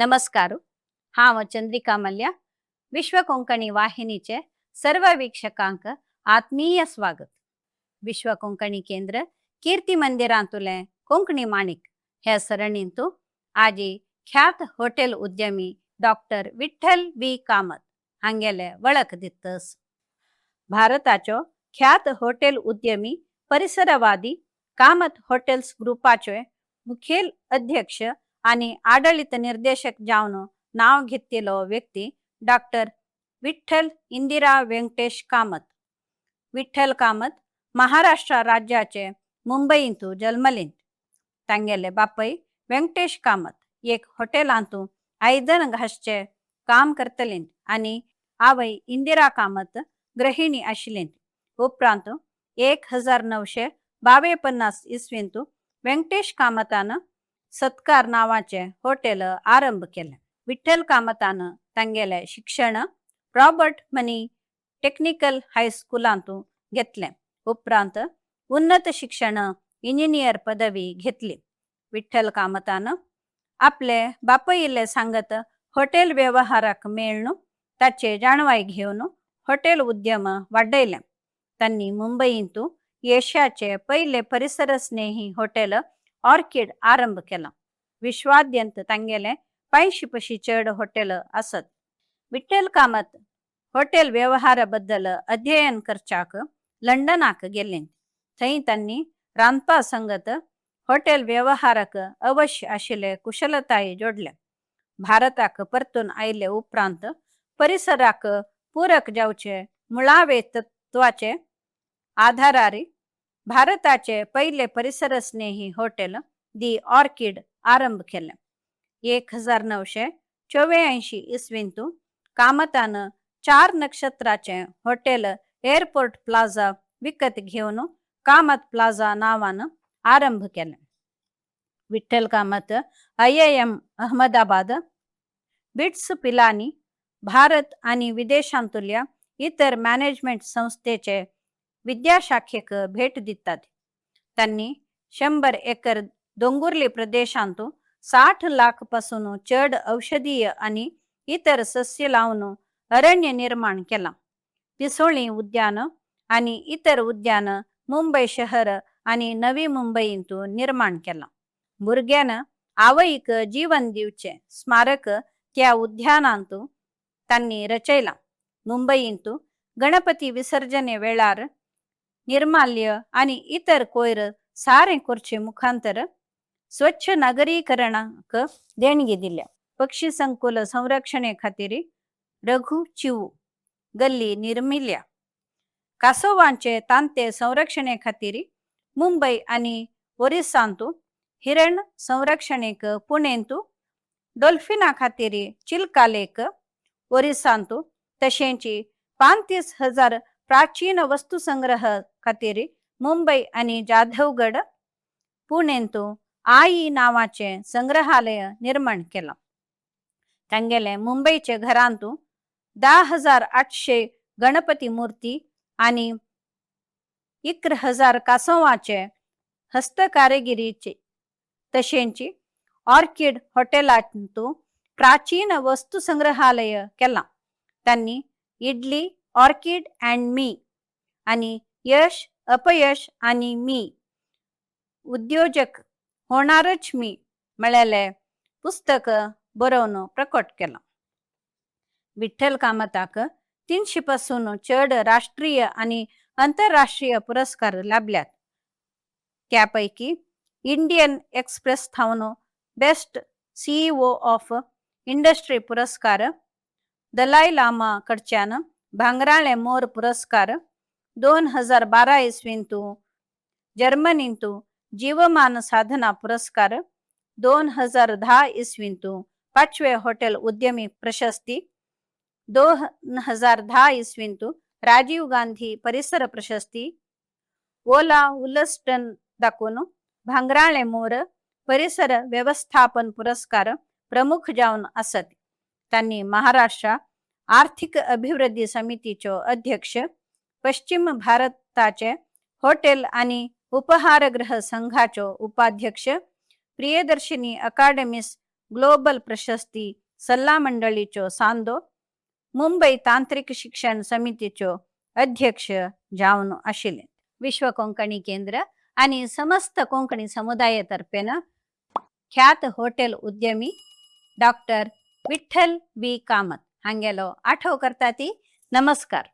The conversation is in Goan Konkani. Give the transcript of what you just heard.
नमस्कार. हांव चंद्रिका मल्या. विश्व कोंकणी वाहिनीचे सर्व वीक्षकांक आत्मीय स्वागत. विश्व कोंकणी केंद्र कीर्ती मंदिरांतुले कोंकणी माणिक हे सरणींतु आजी ख्यात होटेल उद्यमी डॉक्टर विठ्ठल बी कामत हांगेले वळख दितस. भारताचो ख्यात होटेल उद्यमी, परिसरवादी, कामत होटेल्स ग्रुपाचे मुखेल अध्यक्ष आनी आडळीत निर्देशक जावन नांव घेतिल्लो व्यक्ती डॉक्टर विठ्ठल इंदिरा व्यंकटेश कामत. विठ्ठल कामत महाराष्ट्र राज्याचे मुंबईंतु जल्मलीत. तांगेले बापय व्यंकटेश कामत एक हॉटेलांतु आयदन घासचे काम करतलीं आनी आवय इंदिरा कामत गृहिणी आशिल्ली. उपरांत 1952 इसवींतु व्यंकटेश कामतान सत्कार नावाचे होटेल आरंभ केलें. विठ्ठल कामतान तांगेले शिक्षण रॉबर्ट मनी टेक्निकल हायस्कुलांतु घेतलें. उपरांत उन्नत शिक्षण इंजिनियर पदवी घेतली. विठ्ठल कामतान आपले बापयिल्ले सांगत होटेल व्यवहाराक मेळनु ताचे जाणवाय घेवन होटेल उद्यम वाडयलें. तांणी मुंबईंतु एशियाचे पयले परिसर स्नेही होटेल ऑर्किड आरंभ केला. विश्वाद्यंत तांगेले 500 पशी चड होटेल आसत. विठ्ठल कामत होटेल व्यवहारा बद्दल अध्ययन करच्याक लंडनाक गेले. थंय तांणी रांदपा संगत होटेल व्यवहाराक अवश्य आशिल्ले कुशलताय जोडले. भारताक परतून आयले उपरांत परिसराक पूरक जावचे मुळावे तत्वाचे आधारार भारताचे पयले परिसर स्नेही होटेल दी ऑर्किड आरंभ केलें. 1984 इसवींतु कामतान चार नक्षत्राचे होटेल एअरपोर्ट प्लाझा विकत घेवन कामत प्लाझा नावान आरंभ केलें. विठ्ठल कामत आयआयएम अहमदाबाद, बिट्स पिलानी, भारत आणि विदेशांतल्या इतर मॅनेजमेंट संस्थेचे विद्याशाखेक भेट दितात. त्यांनी 100 एकर दोंगुर्ली प्रदेशांतु 60 लाख पासून चड औषधीय आणि इतर सस्य लावून अरण्य निर्माण केलां. पिसोळी उद्यान आणि इतर उद्यान मुंबई शहर आणि नवी मुंबईंतु निर्माण केलां. भुरग्यान आवयक जीवन दिवचे स्मारक त्या उद्यानांतु तांणी रचयलां. मुंबईंतु गणपती विसर्जने वेळार निर्माल्य आणि इतर कोयर सारें करचे मुखांतर स्वच्छ नगरीकरणाक देणगी दिल्या. पक्षी संकुल संरक्षणे खातीर रघु चिऊ गल्ली निर्मिल्या. कासवांचे तांते संरक्षणे खातीर मुंबई आणि ओरिसांतु, हिरण संरक्षणेक पुणेंतु, डॉल्फिना खातीर चिल्का लेक ओरिसांतु, तशेंच 35,000 प्राचीन वस्तुसंग्रह खातीर मुंबई आणि जाधवगड पुणेंतु आई नावाचे संग्रहालय निर्माण केलां. तांगेले मुंबईचे घरांतु 10,800 गणपती मूर्ती आणि 11,000 कासवाचे हस्तकारागिरीचे, तशेंच ऑर्किड होटेलांतु प्राचीन वस्तुसंग्रहालय केलां. तांणी इडली, ऑर्किड अँड मी आणि यश अपयश आणि मी उद्योजक होणारच मी म्हळेले पुस्तक बरोवन प्रकट केलां. विठ्ठल कामताक 300 पासून चड राष्ट्रीय आणि आंतरराष्ट्रीय पुरस्कार लाभल्यात. त्यापैकी इंडियन एक्सप्रेस थावन बेस्ट सीईओ ऑफ इंडस्ट्री पुरस्कार, दलाई लामा कडच्यान भांगराळे मोर पुरस्कार, 2012 इसवींतु जर्मनींतु जीवमान साधना पुरस्कार, 2010 इसवींतु पाचवे होटेल उद्यमी प्रशस्ती, 2010 इसवींतु राजीव गांधी परिसर प्रशस्ती, ओला उलस्टन दाखवून भांगराळे मोर परिसर व्यवस्थापन पुरस्कार प्रमुख जावन आसत. तांणी महाराष्ट्र आर्थिक अभिवृद्धी समितीचो अध्यक्ष, पश्चिम भारताचे होटेल आणि उपहारगृह संघाचो उपाध्यक्ष, प्रियदर्शिनी अकादमीस ग्लोबल प्रशस्ती सल्ला मंडळीच्यो सांदो, मुंबई तांत्रिक शिक्षण समितीच्यो अध्यक्ष जावन आशिल्ले. विश्व कोंकणी केंद्र आनी समस्त कोंकणी समुदाय तर्फेन ख्यात होटेल उद्यमी डॉक्टर विठ्ठल बी कामत हांगेलो आठव करता ती. नमस्कार.